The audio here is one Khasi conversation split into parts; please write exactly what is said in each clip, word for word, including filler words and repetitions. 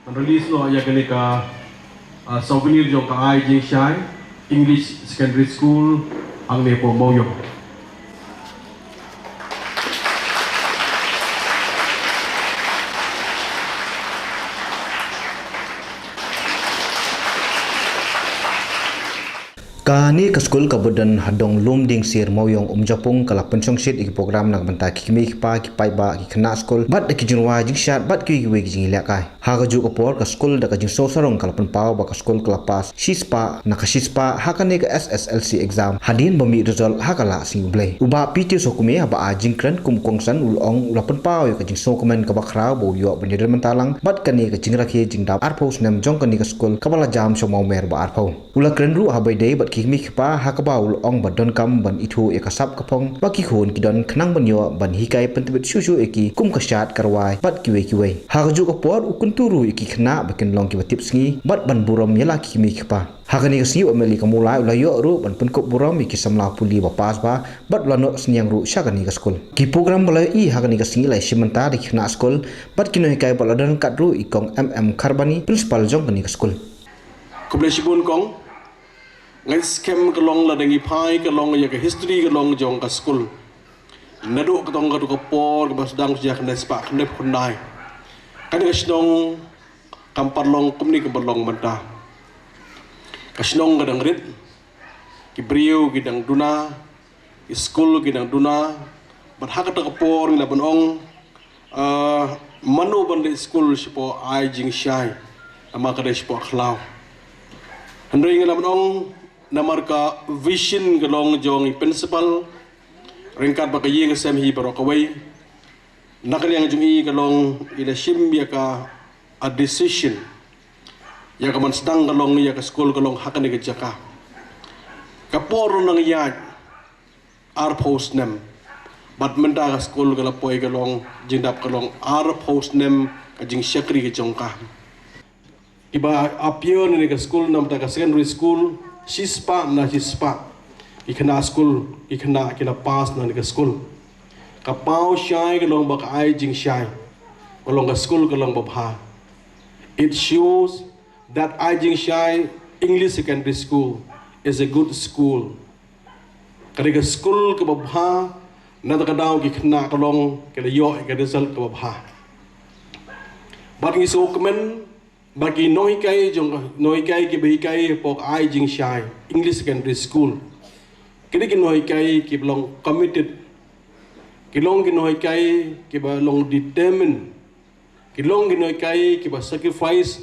Release noh ïa kane ka, ah, souvenir jong ka Ai Jingshai English Secondary School hangne hapoh Mawiong. Kane ka skul kaba don ha dong Lumdingsir, Mawiong, Umjapung, ka la pynshongshit ïa ki program na ka bynta ki kmie ki kpa, ki paidbah, ki khynnah skul bad da ki jingrwai jingshad bad kiwei kiwei ki jingïalehkai. Ha kajuh ka por, ka skul da ka jingsngew sarong ka la pynpaw ba ka skul ka la pass shispah na ka shispah ha kane ka S S L C exam hadien ba mih result ha ka Lad Sngi U Blei. U Bah P T Sohtkume haba ai jingkren kum u kongsan u la ong u la pynpaw ïa ka jingsngewkmen kaba khraw ba u ïoh ban ïadon bynta lang bad kane ka jingrakhe jingdap arphew snem jong kane ka skul kaba la jam sha u Mawmer ba arphew. U la kren ruh haba ïadei bad ki kmie ki kpa ha kaba u la ong ba donkam ban ithuh ïa ka sap ka phong ba ki khun ki don khnang ban ïoh ban hikai pyntbit shuh shuh ïa ki kum ka shad ka rwai bad kiwei kiwei. Ha kajuh ka por u kyntu ruh ïa ki khynnah ba kin long kiba tipsngi bad ban burom ïa la ki kmie ki kpa. Ha kane ka sngi u M L A ka Mawlai u la ïoh ruh ban pynkup burom ïa ki samla pule ba pass bha bad u la noh synñiang ruh sha kane ka skul. Ki program ba la ïohi ha kane ka sngi la ïashim bynta da ki khynnah skul bad ki nonghikai bad la don ryngkat ruh i Kong M M Kharbani, Principal jong kane ka skul. Khublei shibun kong. Nga ngeit skhem ka long lada ngi phai ka long ïa ka history ka long jong ka skul. Naduh katto katne ka por kaba sdang sha ka nai spah khyndai phew khyndai, kane ka shnong kam pat long kumne kaba long mynta. Ka shnong ka dang rit, ki briew ki dang duna, ki skul ki dang duna. Bad ha kata ka por ngi la ban ong, ah, mano ban leit skul shapoh Ai Jingshai, namar ka dei shapoh khlaw. Hynrei ngi la ban ong namar ka vision ka long jong i principal, ryngkat bad ka ïing ka sem hi baroh kawei, na ka liang jong i ka long i la shim ïa ka a decision ïa ka ban sdang ka long ïa ka skul ka long ha kane ka jaka. Ka por ruh nang ïaid arphew snem. Bad mynta ka skul ka la poi ka long jingdap ka long arphew snem ka jingshakri ka jong ka. Kiba appear na kane ka skul namar ka secondary school, shispah na shispah ki khynnah skul, ki khynnah ki la pass na kane ka skul. Ka paw shai ka long ba ka Ai Jingshai ka long ka skul ka long babha. It shows that Ai Jingshai English Secondary School is a good school. Ka dei ka skul kaba bha, na kata ka daw ki khynnah ka long ki la ïoh ïa ka result kaba bha. Bad ngi sngewkmen ba ki nonghikai jong, nonghikai kiba hikai hapoh Ai Jingshai English Secondary School, ki dei ki nonghikai kiba long committed, ki long ki nonghikai kiba long determined, ki long ki nonghikai kiba sacrifice,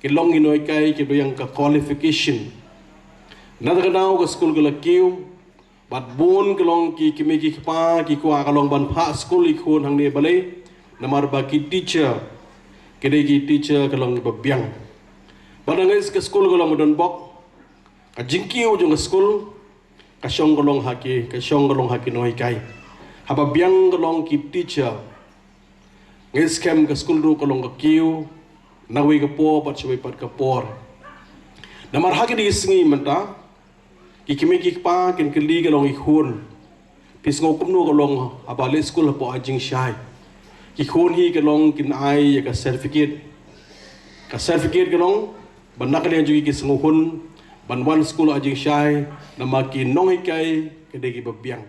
ki long ki nonghikai kiba ïeng ka qualification. Na kata ka daw ka skul ka la kiew, bad bun ka long ki kmie ki kpa ki kwah ka long ban phah skul ïa ki khun hangne balei, namar ba ki teacher ki dei ki teacher ka long kiba biang. Bad nga ngeit ka skul ka long ba donbok, ka jingkiew jong ka skul ka shong ka long ha ki, ka shong ka long ha ki nonghikai. Haba biang ka long ki teacher, nga ngeit skhem ka skul ruh ka long ka kiew na kawei ka por bad sha kawei pat ka por. Namar ha kine ki sngi mynta ki kmie ki kpa kin kylli ka long ki khun, phi sngew kumno ka long haba leit skul hapoh Ai Jingshai? Ki khun hi ka long kin ai ïa ka certificate. Ka certificate ka long ba na ka liang jong ki ki sngewhun ban wan skul Ai Jingshai, namar ki nonghikai ki dei kiba biang.